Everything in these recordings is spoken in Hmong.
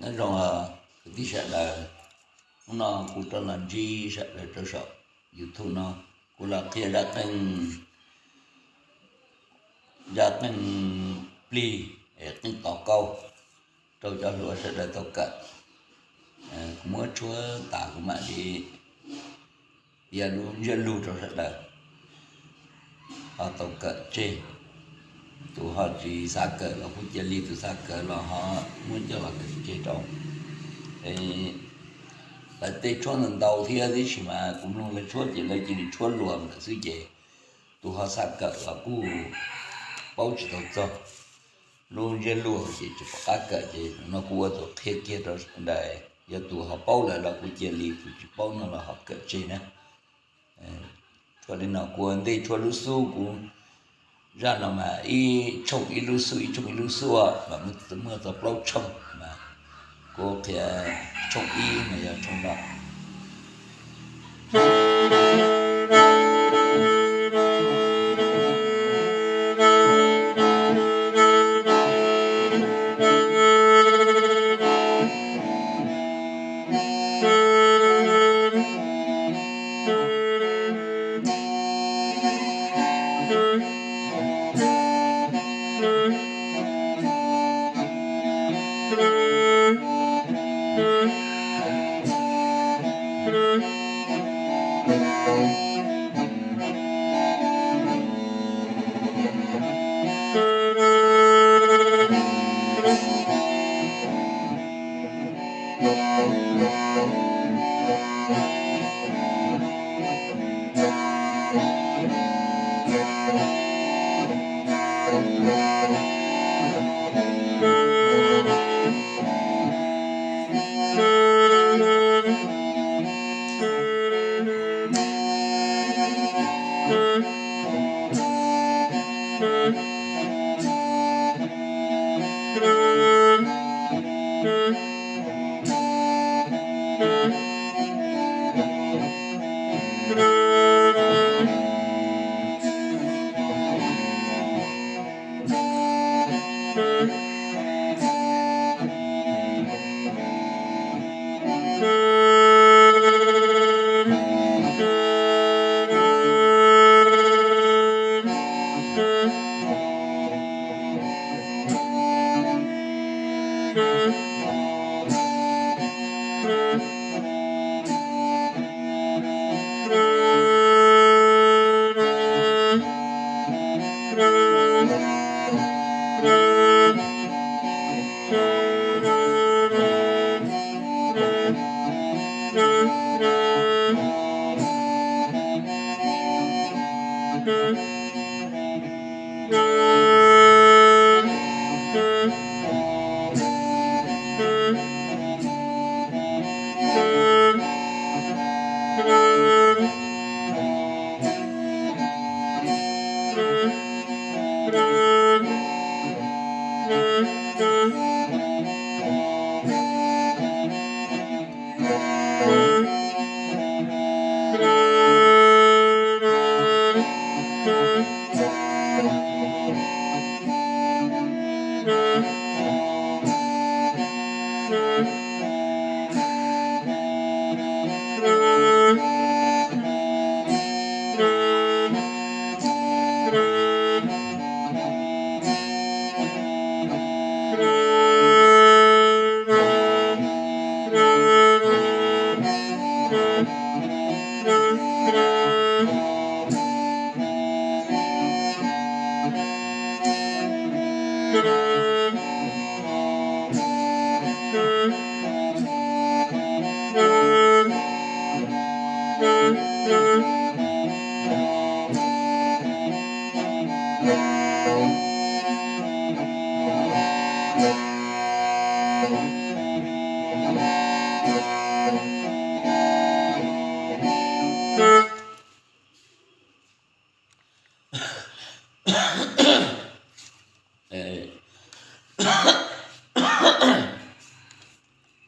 Nyob zoo kwv tij sawv daws, hnub no kuv rov los ntsib sawv daws rau saum YouTube no, kuv los qhia zaj qeej, zaj qeej plig, qeej tos kauj rau cov hluas sawv daws tau kawm. Kuv muab tshuab tas kuv mam li piav lub ntsiab lus rau sawv daws ho tau kawm tseg. Tus ho tsis xav kawm los kuj cia li, tus xav kawm los ho muab coj los kawm tseg rau. Lawv tej tshuab ntau ntau thiab, tiam sis mas kuv mloog lawv tshuab ces lawv cia li tshuab luag lawm xwb ces tus ho xav kawm los kuj paub tsis tau txog. Lub ntsiab lus ces tsis pom qab kawm ces no kuv ua tus qhia kiag rau sawv daws, yog tus ho paub lawm los kuj cia li, tus tsis paub no los ho kawm tseg na. Tshuab li no kuv ua ntej tshuab lub xub, kuv zaj no mas ib tshooj ib lub xub, ib tshooj ib lub xub mas muaj txog plaub tshooj mas kuv qhia tshooj ib mas yog tshooj no.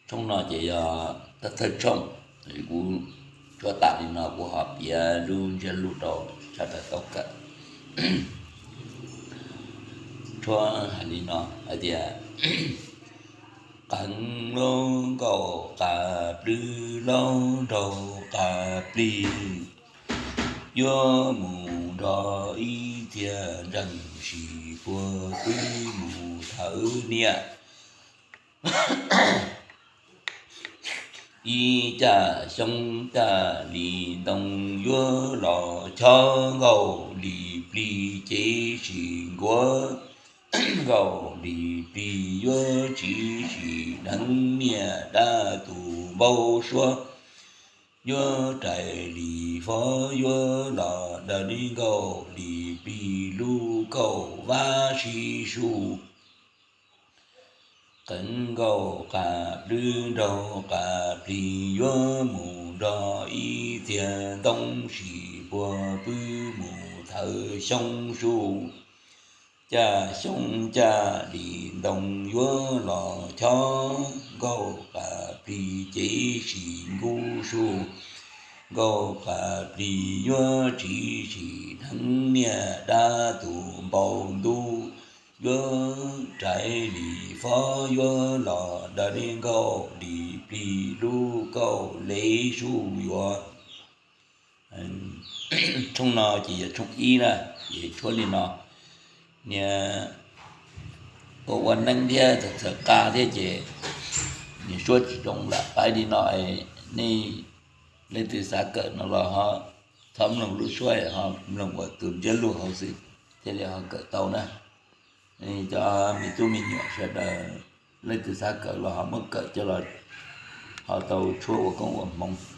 Tshooj no ces yog thawj tshooj, kuv tshuab tas li no kuv ho piav lub ntsiab lus rau sawv daws tau kawm. Tshuab hais li no hais tias, Heev laub nkauj qas plwb laub nraug qas plig, yuav mus nrog ib txhia ntseeg sim puag pwb mus thawv niaj. Ib caj xyoob caj li ntoo yuav los chob nkauj li plig cev sim nkuav, nkauj li plig yuav tsiv sim dheev niaj dab tus npau suav, yuav rais li fob yuav los daws li nkauj li plig lub kauj vab sib su. Qeev nkauj qas plwb nraug qas plig yuav mus nrog ib txhia ntoo sim puag pwb mus thawv xyoob su. Caj xyoob caj li ntoo yuav los chob nkauj qas plig cev sim nkuav su. Nkauj qas plig yuav tsiv sim dheev niaj dab tus npau ntuj, yuav rais li fob yuav los daws li nkauj li plig lub kauj lev su yuav. Tshooj no ces yog tshooj ib na, ces tshuab li no. Niaj ua ua neeb thiab txawm txawm qa thiab ces niaj suab tsis zoo lam pab li no. Nej leej twg xav kawm no los ho txhob mloog lub suab, ho mloog ua tus ntsiab lus hauv xwb thiaj li ho kawm tau na. Cov me tub me nyuam sawv daws leej twg xav kawm los ho muab kawm coj los ho tau tshuab ua koob ua hmoov.